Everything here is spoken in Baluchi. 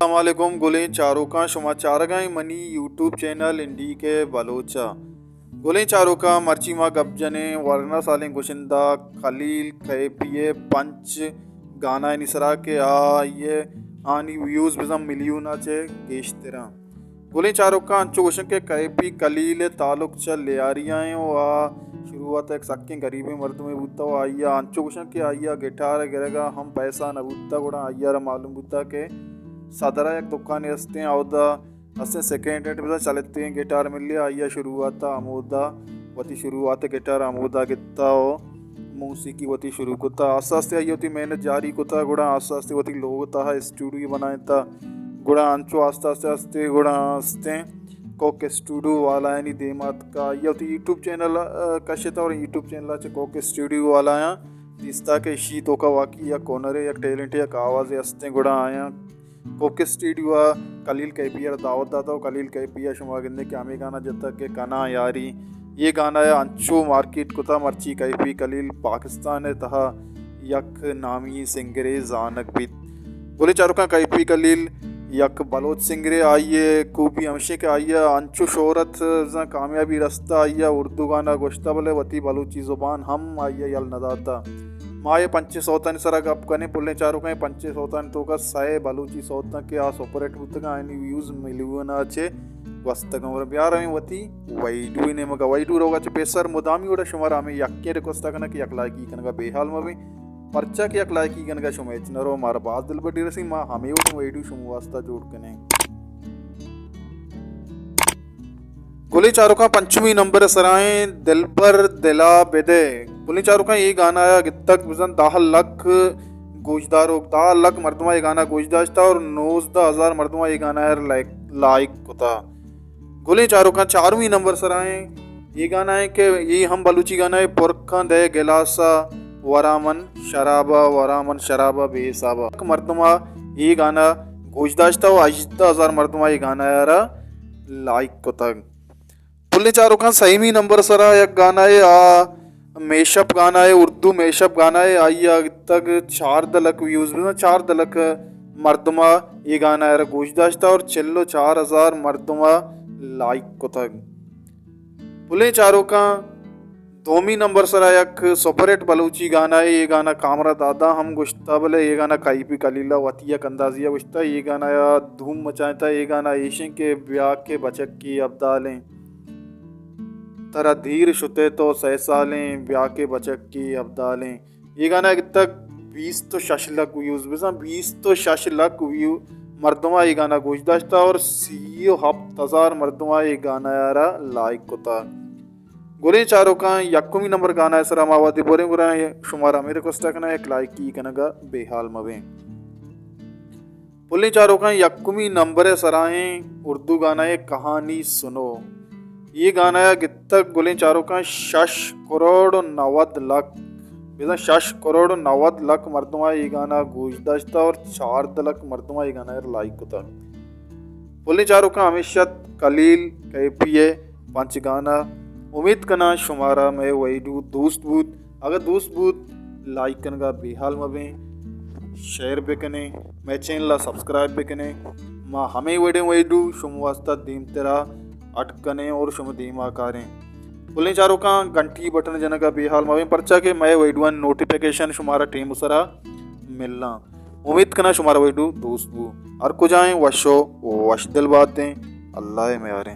السلام علیکم گلیں چاروکاں، شما چارگائیں منی یوٹیوب چینل انڈی کے بلوچا۔ گلیں چاروکاں، مرچی ما گپ جنیں ورنا سالیں گشندہ خلیل کیپی ءِ پنچ گانانی سرا کہ آئی ءِ آنی ویوز بزاں ملیون ءَ چہ گیشتراں۔ گلیں چاروکاں، انچو گوشن کہ کیپی خلیل ءِ تعلق چہ لیاری ءَ ایں و آ شروعات ءَ یک سکیں غریبیں مردمے بوتا و آئی ءَ انچو گوشن کہ آئی ءَ گٹار ءِ گرگ ءَ ہم پیسہ نہ بوتا، گڑا آئی ءَ را معلوم بوتا کہ صدر ءَ یک دکانے استیں، اودا استیں سیکنڈ ہینڈ بزاں چلتگیں گٹار ملے، آئی ءَ شروعات ءَ ہمودا وتی شروعات گٹار ہمودا گتا و موسیقی وتی شروع کتا۔ آستے آستے آئی ءَ وتی محنت جاری کتا، گڑا آستے آستے وتی لوگ ءِ تہا اسٹوڈیو بنائینتا، گڑا انچو آستے آستے آستے گڑا استیں کوک اسٹوڈیو والایانی دیم ءَ اتکا۔ آئی ءَ وتی یوٹیوب چینل ءَ کشتا اور یوٹیوب چینل ءَ چہ کوک اسٹوڈیو والایاں دیستا کہ اشی توکا واقعی یک ہنرے، یک ٹیلنٹے، یک آوازے استیں، گڑا آیاں کوک اسٹوڈیو ءَ خلیل کیپی ءَ را دعوت داتا و خلیل کیپی ءَ شما گندے کہ ہمے گانا جتا کہ کنا یاری۔ یہ گانا ءَ انچو مارکیٹ کتا، مرچی کیپی خلیل پاکستان ءِ تہا یک نامی سنگرے زانگ بیت۔ گلیں چاروکاں، کیپی خلیل یک بلوچ سنگرے، آئی ءِ خوبی ہمشیں کہ آئی ءَ انچو شہرت بزاں کامیابی رستا، آئی ءَ اردو گانا گوشتا، بلے وتی بلوچی زبان ہم آئی ءَ یل نہ داتا۔ ما اے پنچیں سوتانی سرا گپ کنیں، پلیں چاروکاں، اے پنچیں سوتانی توکا سئے بلوچی سوتاں کہ آ سپر ہٹ بوتگاں، آیانی ویوز ملیون ءَ چہ گوستگاں۔ اور بیا رویں وتی ویڈیو ءِ نیمگا۔ ویڈیو روگا چہ پیسر مدامی وڑا شمارا ہمیں یکیں ریکویسٹ کناں کہ یک لائکی کنگا بے حال مبیں، پرچا کہ یک لائکی کنگا شما ہچ نہ رو، مارا باز دلبڈی رسی، ما ہمیں وڑیں ویڈیو شما واسطہ جوڑ کنیں۔ گلیں چاروکاں، پنچمی نمبر ءِ سرائیں دلبر دلا بدے۔ گلیں چاروکاں، اے گانا ءَ گتگ بزاں دہ لکھ گوشداروک، دہ لکھ مردماں اے گانا گوش داشتا اور نوزدہ ہزار مردماں اے گانا ءَ لائک، لائک کتا۔ گلیں چاروکاں، چارمی نمبر سرائیں اے گانا ایں کہ اے ہم بلوچی گانا ایں، پرکاں دئے گلاسا ورامن شرابا، ورامن شرابا بے حسابا۔ مردماں اے گانا گوش داشتا و ہژدہ ہزار مردماں اے گانا ءَ را لائک کتگ۔ پلیں چاروکاں، سیمی نمبر سرا یک گانا اے، آ میشپ گانا اے، اردو میشپ گانا اے، آئی ءَ گتگ چاردہ لکھ ویوز، بزاں چاردہ لکھ مردماں اے گانا ءَ را گوش داشتا اور چل و چار ہزار مردماں لائک کتگ۔ پلیں چاروکاں، دومی نمبر سرا یک سپر ہٹ بلوچی گانا اے، اے گانا کامران دادا ہم گوشتا، بلے اے گانا کیپی خلیل ءَ وتی یک اندازے ءَ گوشتا، اے گانا ءَ دھوم مچائینتا، اے گانا ایشیں کہ بیا کہ بچکی ابدالیں، ترا دیر شتے تو سئے سالیں، بیا کہ بچکی ابدالیں۔ اے گانا گتگ بیست و شش لکھ ویوز، بزاں بیست و شش لکھ ویو مردماں اے گانا گوش داشتا اور سی و ہپت ہزار مردماں اے گانا ءَ را لائک کتا۔ گلیں چاروکاں، یکمی نمبر گانا ءِ سرا ما وھدے بریں، گڑا شمارا ہمے ریکویسٹ کناں، یک لائکی کنگا بے حال مبیں۔ پلیں چاروکاں، یکمی نمبر ءِ سرائیں اردو گانا اے کہانی سنو۔ اے گانا ءَ گتگ گلیں چاروکاں شش کروڑ و نود لکھ، بزاں شش کروڑ و نود لکھ مردماں اے گانا گوش داشتا اور چاردہ لکھ مردماں اے گانا ءَ لائک کتا۔ پلیں چاروکاں، ہمیش ات خلیل کیپی ءِ پنچ گانا۔ امیت کناں شمارا مئے ویڈیو دوست بوت۔ اگاں دوست بوت، لائک کنگا بے حال مبیں، شیئر بکنیں، مئے چینل ءَ سبسکرائب بکنیں۔ ما ہمے وڑیں ویڈیو شما واسطہ دیمترا اڈ کنیں اور شما دیما کاریں۔ پلیں چاروکاں، گھنٹی بٹن جنگا بے حال مبیں، پرچا کہ مئے ویڈیوانی نوٹیفیکیشن شمارا ٹیم سرا ملاں۔ امیت کناں شمارا ویڈیو دوست بو۔ ہر کجائیں وش و وش دل باتیں۔ اللہ ءِ میاریں۔